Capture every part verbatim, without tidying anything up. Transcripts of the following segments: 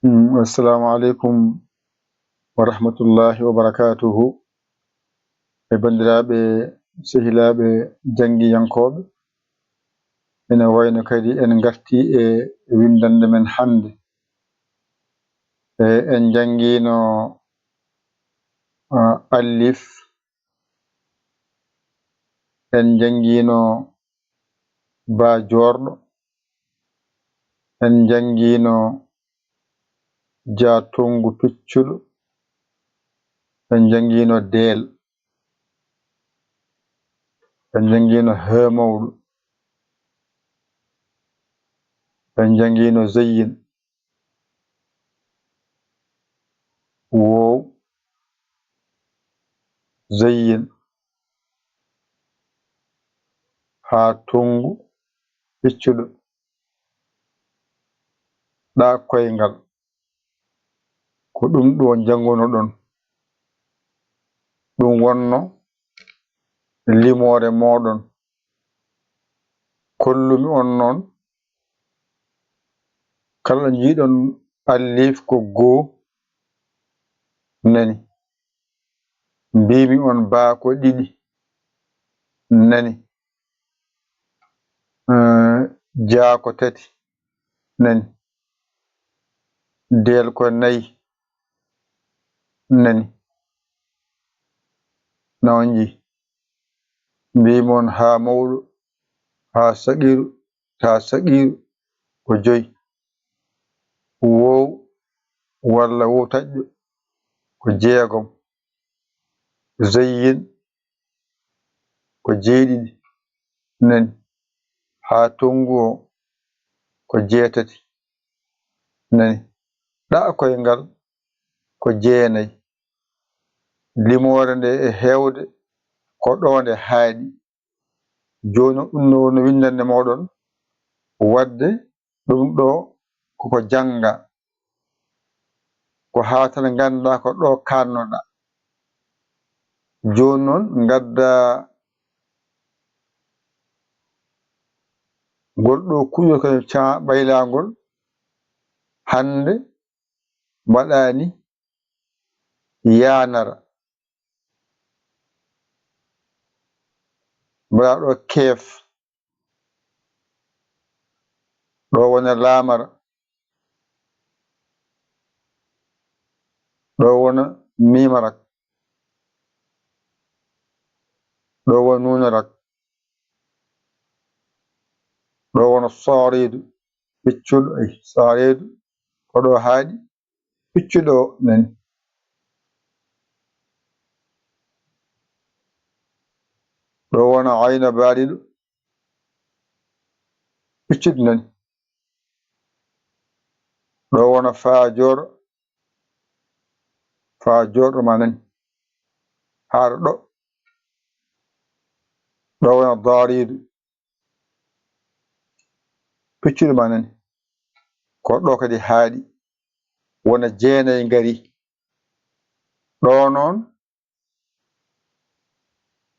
Mm, assalamu aleykum wa rahmatullahi wa barakatuhu. E banndiraaɓe, sehilaaɓe janngiyankooɓe, ene wayno kadi en ngarti e winndannde men hannde. E, en njanngiino, ah, allif, en njanngiino baa joorɗo, en njanngiino jaa tonngu piccuɗo, en njanngiino deel, en njanngiino hee mawɗo, en njanngiino zeyyin, woow, zeyyin, haa tonngu piccuɗo, ɗaa koyngal. Ko ɗum ɗo njanngunoɗon. Ɗum wonno limoore mooɗon. Kollumi on noon, kala njiiɗon allif ko goo, nani. Mbiimi on baa ko ɗiɗi, nani. Eh, jaa ko tati, nani. Deel ko nayi, nani. Na on njii? Mbiimi on haa mawɗo, haa saqiiru, taa saqiiru ko joyi. Woow walla woow taƴƴo ko jeegom. Zeyyin ko jeeɗiɗi, nani. Haa tonngu o ko jeetati, nani. Ɗaa koyngal ko jeenayi. Limoore nde e heewde ko ɗo nde haaɗi. Jooni ɗum ɗo woni winndannde mooɗon, waɗde ɗum ɗo koko jannga, ko haa tan nganndaa ko ɗo kaannoɗaa. Jooni noon ngaddaa ngol ɗo kuƴol ko ca-, ɓaylaangol, hannde mbaɗaani yaanara. Mbaɗa ɗo keef, ɗo wona laamara, ɗo wona miimarak, ɗo wona nuunarak, ɗo wona sooreedu, piccuɗo, ay, sooreedu, ko ɗo haaɗi, piccuɗo nani. Ɗo wona ayna baaliɗo, piccuɗo nani. Ɗo wona faa joorɗo, faa joorɗo ma nani. Haa ɗo. Ɗo wona daariidu, piccuɗo ma nani. Ko ɗo kadi haaɗi, wona jeenayi ngari. Ɗo noon,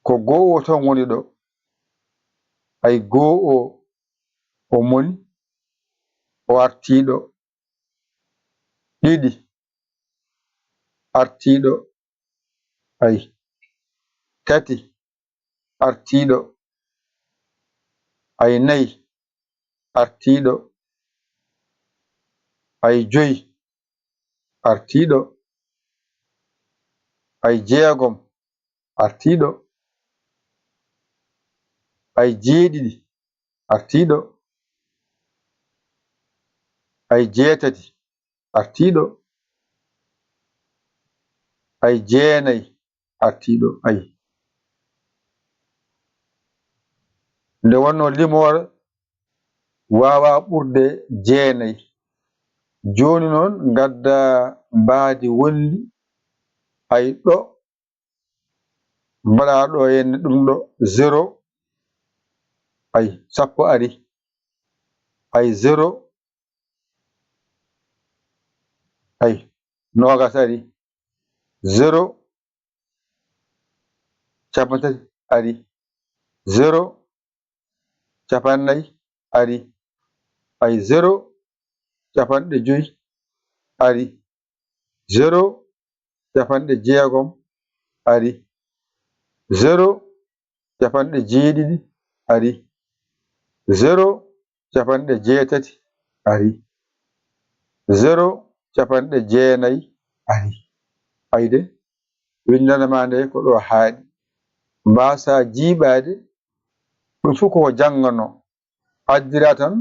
ko goo o tan woni ɗo. Ay, goo o, o moni, o artii ɗo. Ɗiɗi, artii ɗo. Ay, tati, artii ɗo. Ay, nayi, artii ɗo. Ay, joyi, artii ɗo. Ay, jeegom, artii ɗo. Ay, jeeɗiɗi, artii ɗo. Ay, jeetati, artii ɗo. Ay, jeenayi, artii ɗo. Ay. Nde wonnoo limoore waawaa ɓurde jeenayi. Jooni noon, ngaddaa mbaadi wondi, ay, ɗo, mbaɗaa ɗo henne ɗum ɗo, zéro, ay, sappo ari, ay, zéro, ay, noogas ari, zéro, cappanɗe tati ari, zéro, cappanɗe nayi ari, ay, zéro, cappanɗe joyi ari. Zéro, capanɗe jeegom, ari. Zéro, capanɗe jeeɗiɗi, ari. Zéro, capanɗe jeetati, ari. Zéro, capanɗe jeenayi, ari. Ayde, winndana ma nde ko ɗo haaɗi. Mbaasa jiiɓaade, ɗum fof ko jannganoo. Addira tan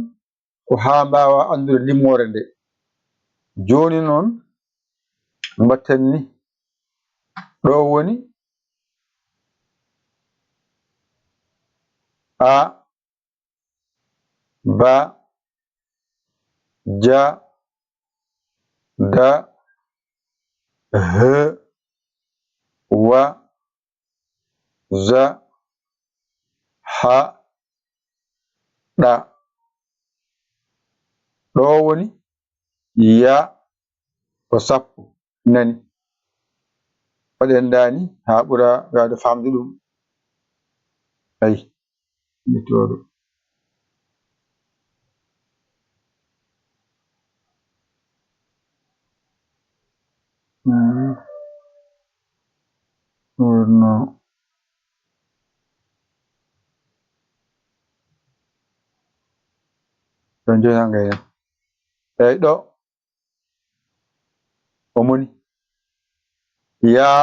ko haa mbaawa anndude limoore nde. Jooni noon, mbaɗten ni. Ɗo woni A, Ba, Ja, Da, H, Wa, Za, Ha, Ɗa. Ɗo woni Ya, ko sappo. Nani? Waɗen ndaani haa ɓura waawde faamde ɗum. Ayi, mi tooɗo. Mm. Wonno. Ɗon joyi haa ngayna. Eyi, ɗo o moni. Yaa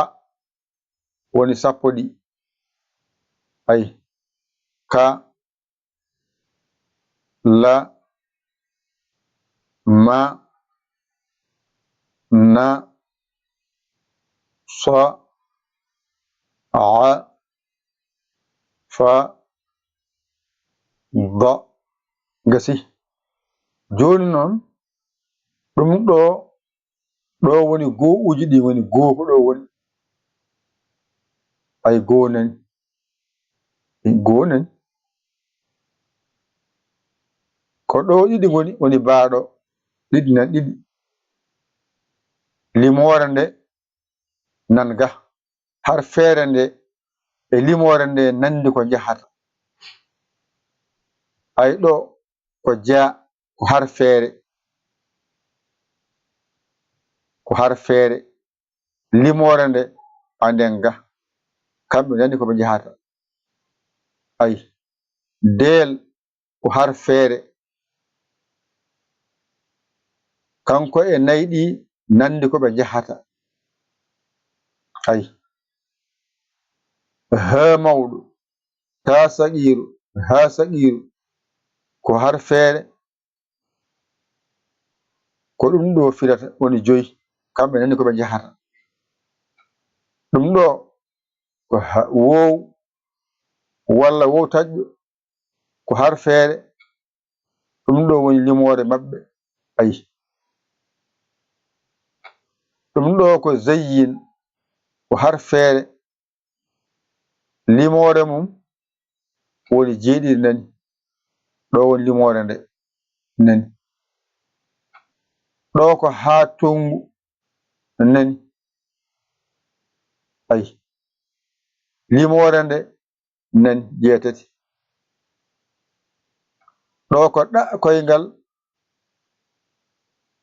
woni sappo ɗi. Ayi. Ka, la, ma, na, sa, a, fa, da. Gasi. Jooni noon, ɗum ɗo, ɗo woni goo uji ɗi woni goo ko ɗo woni. Ay goo nani. Goo nani. Ko ɗo ɗiɗi ngoni, woni baaɗo. Ɗiɗi nan ɗiɗi. Limoore nde nan ga. Har feere nde e limoore nde nandi ko njahata. Ay ɗo ko ja, ko har feere. Ko har feere. Limoore nde, a nden ga. Kamɓe nani ko ɓe njahata. Ay, deel ko har feere. Kanko e nayi ɗi nandi ko ɓe njahata. Ay. Haa mawɗo, taa saqiiru, haa saqiiru, ko har feere. Ko ɗum ɗo firata woni joyi, kamɓe nani ko ɓe njahata. Ɗum ɗo ko ha-, woow walla woow taƴƴo, ko har feere. Ɗum ɗo woni limoore maɓɓe. Ayi. Ɗum ɗo ko zayyin, ko har feere. Limoore mum woni jeeɗiɗi nani. Ɗo woni limoore nde nani. Ɗo ko haa tongu nani. Ayi. Limoore nde nani jeetati. Ɗo ko ɗa koyngal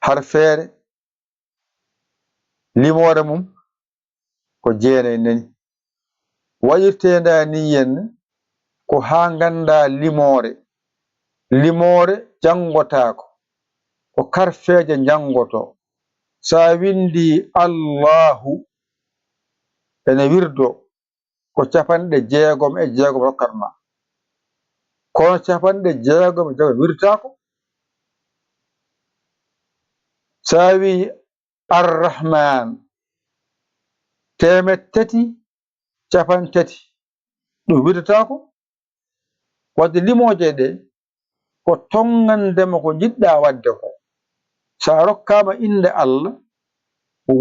har feere. Limoore mum ko jeenayi nani. Waɗirtee ndaa ni yen ko haa nganndaa limoore. Limoore janngotaako. Ko karfeeje njanngotoo. So a winndi Allaahu ene wirdo, ko capanɗe jeegom e jeegom rokkat ma. Kono capanɗe jeegom e jeegom wirtaako. So a wii Arrahman, teemeɗɗe tati, capanɗe tati, ɗum wirtaako. Wadde limooje ɗe, ko tonngande ma ko njiɗɗa waɗde ko. So a rokkaama innde Allah,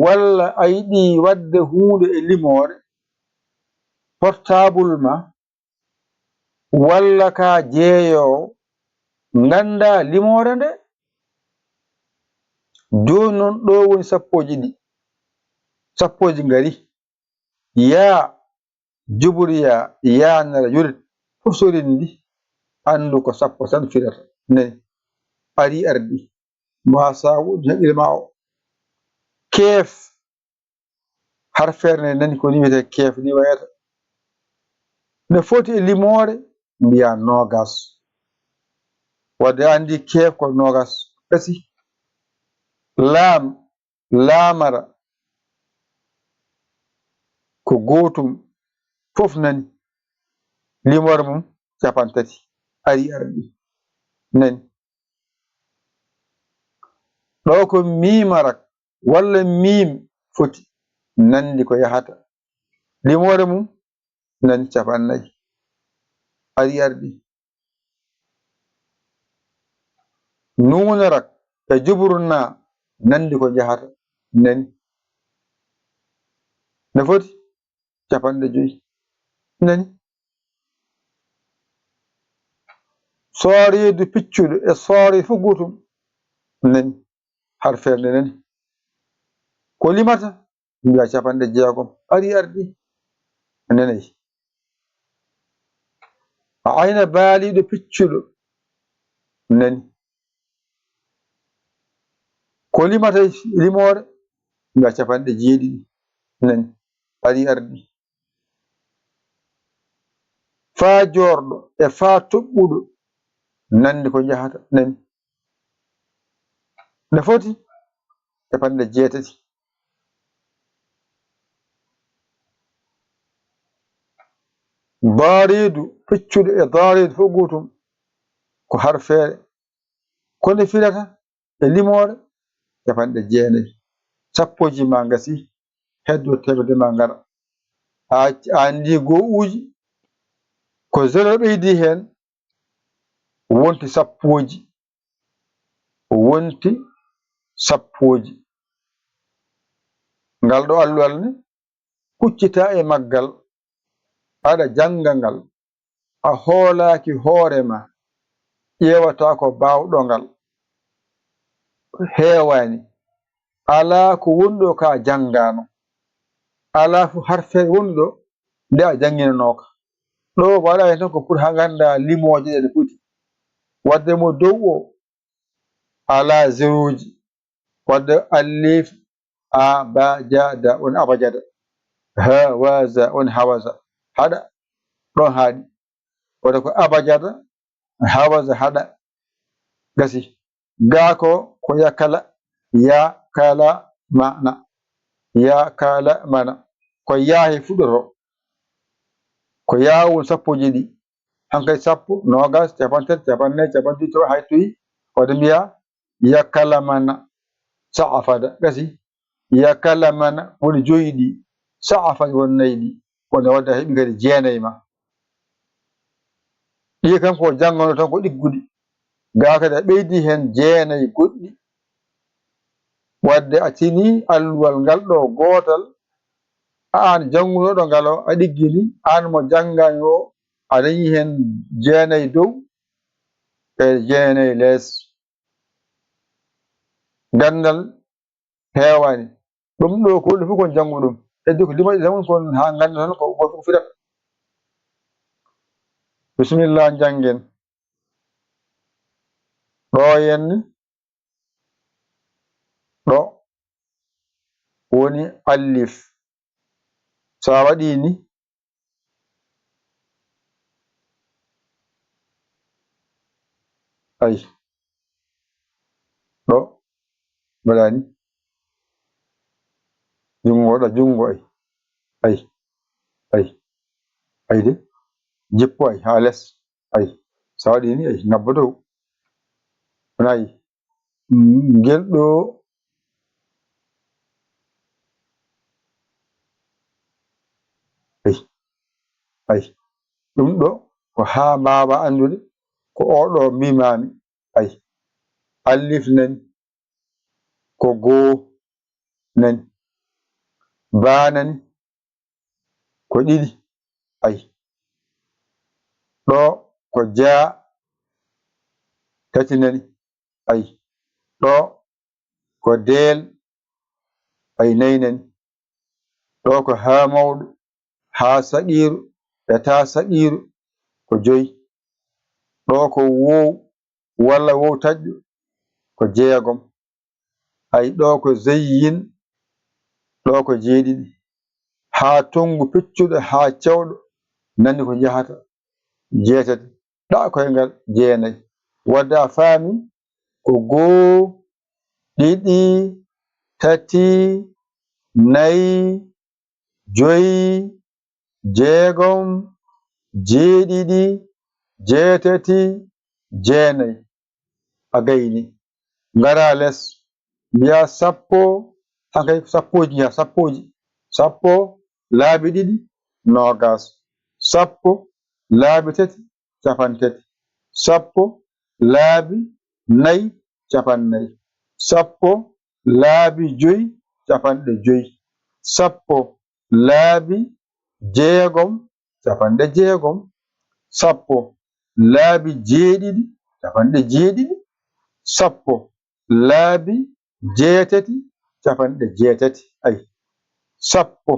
walla a yiɗi waɗde huunde e limoore, portable ma, walla ka jeeyoowo, ngannda limoore nde. Jooni noon, ɗo woni sappooji ɗi. Sappooji ngari. Yaa, juburiya, yaanara, yurit, fof so rinndi, anndu ko sappo tan firata. Nani, ari ardi. Mbaasa woɗɗi haqqille ma o. Keef, harfeere nde nani ko ni wiyetee keef, ni wayata. Nde foti e limoore, mbiya noogas. Wadde anndi keef ko noogas. Gasi. Laam, laamara, ko gootum, fof nani. Limoore mum, cappanɗe tati. Ari ardi. Nani. Ɗo ko miimara walla miim foti nanndi ko yahata. Limoore mum nani cappanɗe nayi. Ari ardi. Nuunara e juburu na nanndi ko yahata. Nani. Nde foti cappanɗe joyi. Nani. Sooriidu piccuɗo e sooriidu fof gootum. Nani. Harfeere nde nani. Ko limata? Mbiya cappanɗe jeegom. Ari ardi. Nanayi. A ayna baaliiɗo piccuɗo. Nani. Ko limata limoore? Mbiya cappanɗe jeeɗiɗi. Nani. Ari ardi. Faa joorɗo e faa toɓɓuɗo nanndi ko yahata. Nani. Nde foti cappanɗe jeetati. Baariidu piccuɗo e daariidu fof gootum ko harfeere. Ko nde firata e limoore? Cappanɗe jeenayi. Sappooji ma ngasi, heddo teemedde ma ngara. A, a anndi goo uuji, ko zéro ɓeydi heen, wonti sappooji. Wonti sappooji. Ngal ɗo alluwal ni, kuccita e maggal, aɗa jannga ngal, a hoolaaki hoore ma, ƴeewata ko baawɗo ngal. Heewaani. Alaa ko woni ɗo ka janngaano. Alaa fof harfeere woni ɗo nde a jannginanooka. Ɗo mbaɗa heen tan ko pour haa ngannda limooje ɗe no poti. Wadde mo dow o, alaa zerooji. Wadde alif, a, ba, ja, da, woni abajada. Ha, wa, za, woni hawaza. Haɗa, ɗon haaɗi. Wadde ko abajada, hawaza, haɗa. Gasi. Gaa ko, ko ya kala, ya kala mana. Ya kala mana. Ko yaahi fuɗɗoto. Ko yaawol sappo e jeeɗiɗi. Hankay sappo, noogas, cappanɗe tati, cappanɗe nayi, cappanɗe joyi, tawa hay toyi. Wadde mbiya, ya kala mana. Sa'afada. Gasi. Ya kala mana woni joyi ɗi. Sa'afada woni nayi ɗi. Wonde wadde a heɓi kadi jeenayi ma. Ɗi kam ko janngano tan ko ɗigguɗi. Gaa kadi a ɓeydi heen jeenayi goɗɗi. Wadde a tini alluwal ngal ɗo gootal, aan janngunooɗo ngal o, a ɗiggini, aan mo janngaani o, a dañi heen jeenayi dow e jeenayi lees. Ganndal heewaani. Ɗum ɗo ko ɗum fof kon janngu ɗum. Heddi ko limaji tan kon haa ngannda tan ko ko firata. Bisimilla, njanngen. Ɗo henni, ɗo woni alif. So a waɗi ni, ay, ɗo mbaɗa ni, junngo waɗa junngo, ay, ay, ay, ay de, jippo ay haa les, ay, so a waɗi ni, ay, ngabba dow. Wona ay, ngel ɗo, ay, ay, ɗum ɗo ko haa mbaawa anndude ko oo ɗo mbiimaami. Ay, alif nani, ko goo nani, baa nani, ko ɗiɗi, ay, ɗo ko jaa, tati nani, ay, ɗo ko deel, ay, nayi nani, ɗo ko haa mawɗo, haa saqiiru, e taa saqiiru, ko joyi, ɗo ko woow walla woow taƴƴo, ko jeegom. Ay, ɗo ko zeyyin, ɗo ko jeeɗiɗi, haa tonngu piccuɗo haa cewɗo nani ko njahata, jeetati, ɗa koyngal, jeenayi. Wadde a faami ko goo, ɗiɗi, tati, nayi, joyi, jeegom, jeeɗiɗi, jeetati, jeenayi. A gayni. Ngara les, mbiya sappo, hankay ko sappooji, ngiya sappooji. Sappo, laabi ɗiɗi, noogas. Sappo, laabi tati, capantati. Sappo, laabi nayi, capannayi. Sappo, laabi joyi, capanɗe joyi. Sappo, laabi jeegom, capanɗe jeegom. Sappo, laabi jeeɗiɗi, capanɗe jeeɗiɗi. Sappo, laabi jeetati, capanɗe jeetati. Ay, sappo,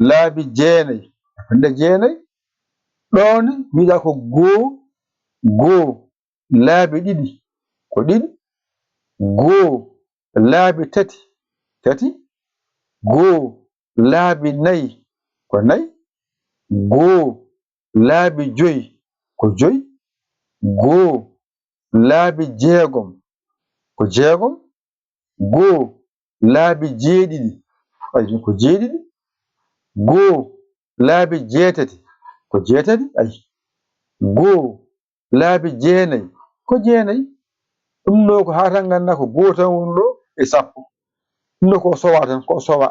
laabi jeenayi, capanɗe jeenayi. Ɗoon mbiɗa ko goo, goo, laabi ɗiɗi, ko ɗiɗi. Goo, laabi tati, tati. Goo, laabi nayi, ko nayi. Goo, laabi joyi, ko joyi. Goo, laabi jeegom, ko jeegom. Goo, laabi jeeɗiɗi, ay, ko jeeɗiɗi. Goo, laabi jeetati, ko jeetati, ay. Goo, laabi jeenayi, ko jeenayi. Ɗum ɗo ko haa tan ngannda ko goo tan woni ɗo e sappo. Ɗum ɗo ko sowa tan, ko sowa.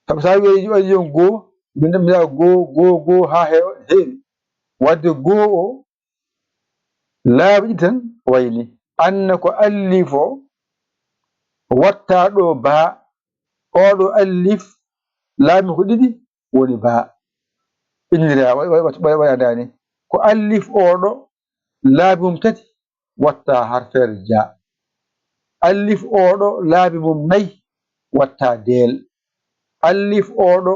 Sabu so a wiyi waɗi on goo, mbiɗa, mbiɗa goo, goo, goo haa heewa, heewi. Wadde goo o, laabi ɗiɗi tan wayni. Anna ko allif o, watta ɗo baa. Oɗo allif, laabi ko ɗiɗi, woni baa. Innira, wa-, wa-, wa-, waɗa ndaani. Ko allif oɗo, laabi mum tati, watta harfeere jaa. Allif oɗo, laabi mum nayi, watta deel. Allif oɗo,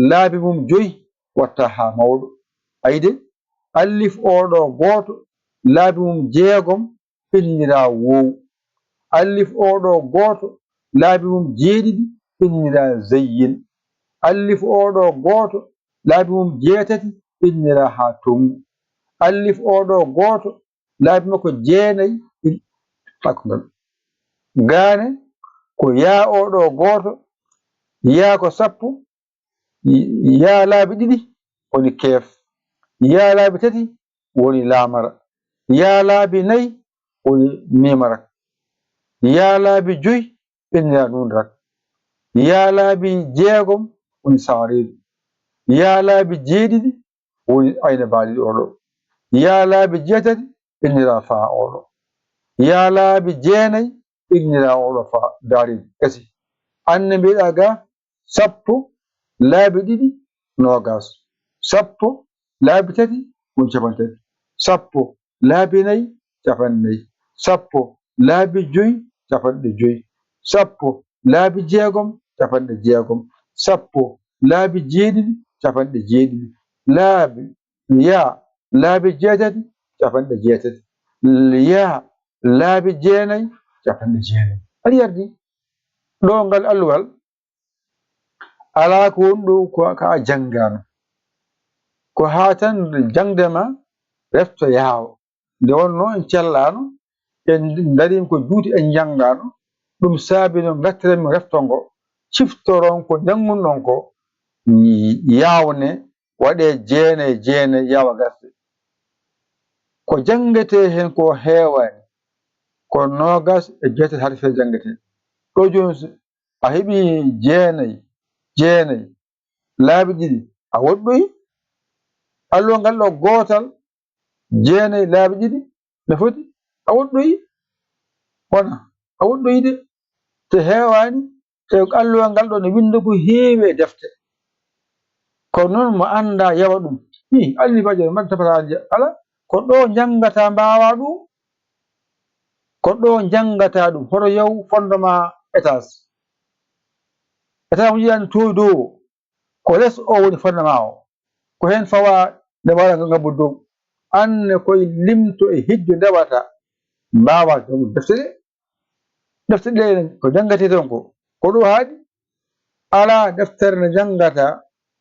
laabi mum joyi, watta haa mawɗo. Ayde, allif oɗo gooto, laabi mum jeegom, innira woow. Allif oɗo gooto, laabi mum jeeɗiɗi, innira zayyin. Allif oɗo gooto, laabi mum jeetati, innira haa tongu. Allif oɗo gooto, laabi makko jeenayi, in-, takko ngal. Gaane, ko yaa oɗo gooto, yaa ko sappo, yaa laabi ɗiɗi woni keef, yaa laabi tati woni laamara, yaa laabi nayi woni miimara, yaa laabi joyi innira nuunra, yaa laabi jeegom woni saariidu, yaa laabi jeeɗiɗi woni ayna baaliiɗo oɗo, yaa laabi jeetati innira faa oɗo, yaa laabi jeenayi innira oɗo faa daariidu. Gasi. Anne mbiɗa ga sappo, laabi ɗiɗi, noogas. Sappo, laabi tati, woni capanɗe tati. Sappo, laabi nayi, capanɗe nayi. Sappo, laabi joyi, capanɗe joyi. Sappo, laabi jeegom, capanɗe jeegom. Sappo, laabi jeeɗiɗi, capanɗe jeeɗiɗi. Laabi, yaa, laabi jeetati, capanɗe jeetati. Yaa, laabi jeenayi, capanɗe jeenayi. Aɗa yardi? Ɗo ngal alluwal, alaa ko woni ɗo ko, ko a janngaano. Ko haa tan jaŋde ma refta yaawa. Nde wonnoo en cellaano, en ndariima ko juuti, en njanngaano. Ɗum saabi noon ngattiren-mi refto ngo, ciftoron ko njanngunɗon ko, yaawnee, waɗee jeenayi, jeenayi, yaawa gasde. Ko janngetee heen ko heewaani, ko noogas e jeetati harfeeji janngetee. Ɗo jooni, so a heɓii jeenayi, jeenayi, laabi ɗiɗi, a woɗɗoyi. Alluwal ngal ɗo gootal, jeenayi, laabi ɗiɗi, no foti, a woɗɗoyi. Wona, a woɗɗoyi de, te heewaani, te alluwal ngal ɗo no winnda ko heewi e defte. Kono noon mo anndaa yawa ɗum. Ih, allifajo, mbaɗ tapataje, ala, ko ɗo njanngataa mbaawaa ɗum. Ko ɗo njanngataa ɗum. Hoto yaw fondement étage. Étage mo yiyaani toowi dow o. Ko les o woni fondement o. Ko heen fawaa nde mbaɗa ngam ngabbude dow. Aan ne koye limto e hijjo ndewata. Mbaawaa ɗum defte ɗe. Defte ɗe ko janngatee toon ko. Ko ɗo haaɗi. Alaa deftere nde njanngataa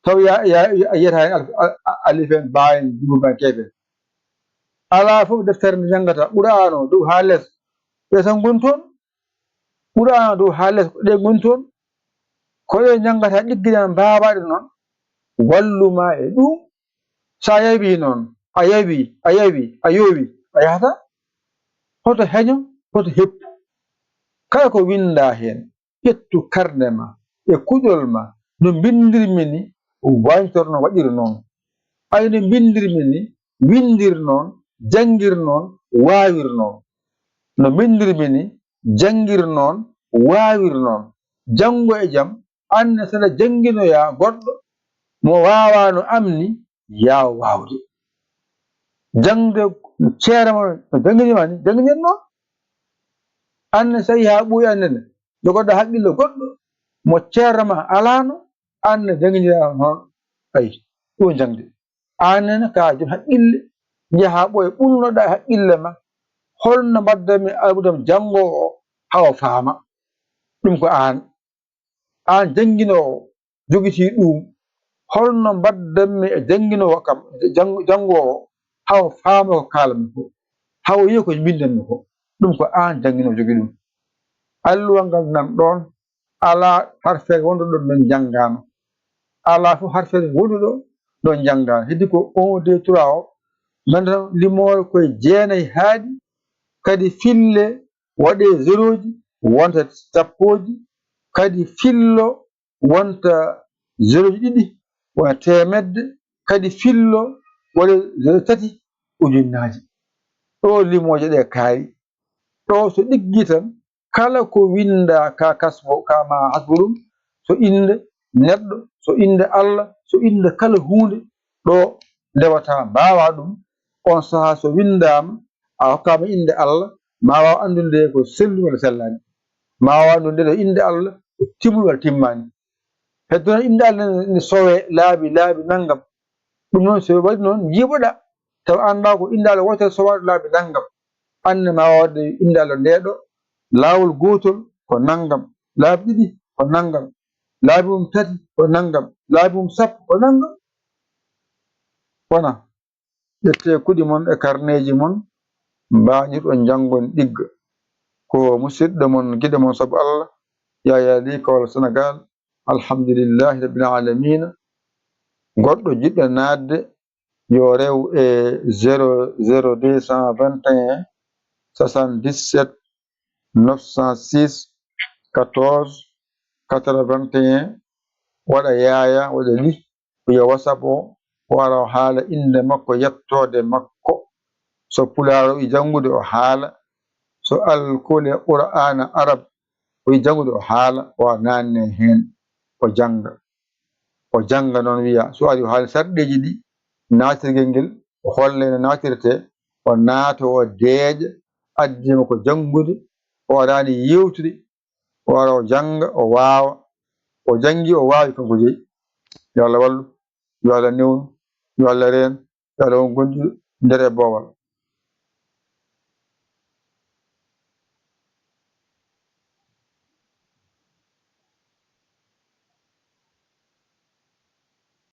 taw ya, ya, ya, a yiyata heen al-, al-, alif en, baa en, jimum en, keef en. Alaa fof deftere nde njanngataa, Qur'aana o dow haa les, ɓe tan ngoni toon. Qur'aana dow haa les, ko ɗe ngoni toon. Ko ɗe njanngataa, ɗiggiɗaa mbaawaaɗe noon, wallu ma e ɗum. So a yawii noon, a yawii, a yawii, a yowii, a yahataa. Hoto heño, hoto heppu. Kala ko winndaa heen, ƴettu karne ma e kuɗol ma, no mbinndirmi ni, wañtor no waɗir noon. Ay, no mbinndirmi ni, winndir noon, janngir noon, waawir noon. No mbinndirmi ni, janngir noon, waawir noon. Janngo e jam, aan ne, saɗa jannginoyaa goɗɗo mo waawaano am ni, yaaw waawde. Jaŋde ceerema no janngini ma ni, jannginen noon. Aan ne, so a yii haa ɓooyi, aan ne, jogoɗaa haqqille goɗɗo mo ceerema alaano, aan ne, jannginiraa noon. Ay, ɗum jaŋde. Aan ne, ka joom haqqille, njahaa ɓooya, ɓulnoɗaa haqqille ma. Holno mbaɗdanmi almudam janngoowo o haa o faama? Ɗum ko aan. Aan jannginoowo jogitii ɗum. Holno mbaɗdanmi e jannginoowo kam, jang-, janngoowo, haa o faama ko kaalanmi ko, haa o yiya ko mbinndanmi ko? Ɗum ko aan jannginoowo jogii ɗum. Alluwal ngal nan ɗoon, alaa harfeere wonduɗo ɗo njanngaano. Alaa fof harfeere wonduɗo ɗo njanngaano. Heddi ko un, deux, trois o, ngannduɗaa limoore koye jeenayi haaɗi, kadi fille waɗee zerooji, wonta sappooji, kadi fillo wonta zerooji ɗiɗi, wona teemedde, kadi fillo waɗee zero tati, ujunnaaji. Ɗo limooje ɗe kaari. Ɗo so ɗiggi tan, kala ko winndaa ka kasbo, ka ma hasbo ɗum, so innde neɗɗo, so innde Allah, so innde kala huunde, ɗo ndewata mbaawaa ɗum. On sahaa so winndaama, a hokkaama innde Allah, ma waaw anndude ko selli walla sellaani. Ma waaw anndude ɗo innde Allah ko timmi walla timmaani. Heddo noon innde Allah ne, ne sowee laabi, laabi nanngam. Ɗum noon, so waɗi noon, njiiɓoɗaa, tawa anndaa ko innde Allah wootere sowaaɗo laabi nanngam. Aan ne ma waawde innde Allah ndee ɗo, laawol gootol ko nanngam, laabi ɗiɗi ko nanngam, laabi mum tati ko nanngam, laabi mum sappo ko nanngam. Wona, ƴettee kuɗi mon e karneeji mon, mbaañirɗon njanngon ɗigga. Ko musidɗo mon, giɗo mon sabu Allah, Yaya Ly, Kaolack, Sénégal. Alhamdulillahi Rabbil Aalamiina. Goɗɗo jiɗɗo naatde, yo rew e zéro zéro deux cent vingt et un soixante-dix-sept neuf cent six quatorze quatre-vingt-un, waɗa Yaya, waɗa Ly, wiya WhatsApp o, o ara o haala innde makko, yettoode makko. So Pulaar o yiɗi janngude, o haala. So alkule Qur'aana Arab o yiɗi janngude, o haala, o naatne heen, o jannga. O jannga noon, wiya, so ari o haali sarɗeeji ɗi, naatirgel ngel, o holla no naatirtee, o naata, o deeƴa, addi mo ko janngude, o araani yeewtude, o ara o jannga, o waawa, o janngi, o waawi kanko jeyi. Yo Allah wallu, yo Allah newnu, yo Allah reen, yo Allah won gondiɗo nder e boowal.